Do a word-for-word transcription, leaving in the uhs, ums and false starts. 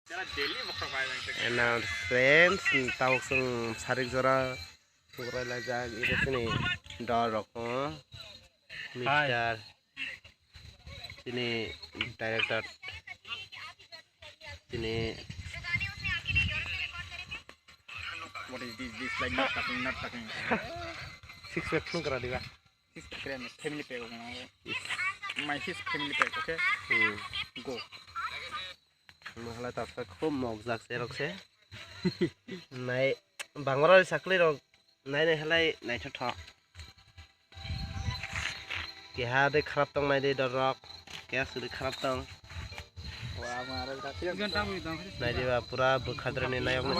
And our friends, tabuk chwng sarik jora sukrailajak, iro chini dol rok tongo. Mister, chini director, chini What is this? This like not talking, not talking. Six pack phone kara diba. His friend, family pack. My his family pack, okay? Hmm. Go. Mahala ta sa khub mokjak se rok se. Nai bangora sakli rok nai nai halai nai thotho. Keha de kharap tong nai de dorok. Keha suri kharap tong. Nai diba pura bwkhadreni nayok no.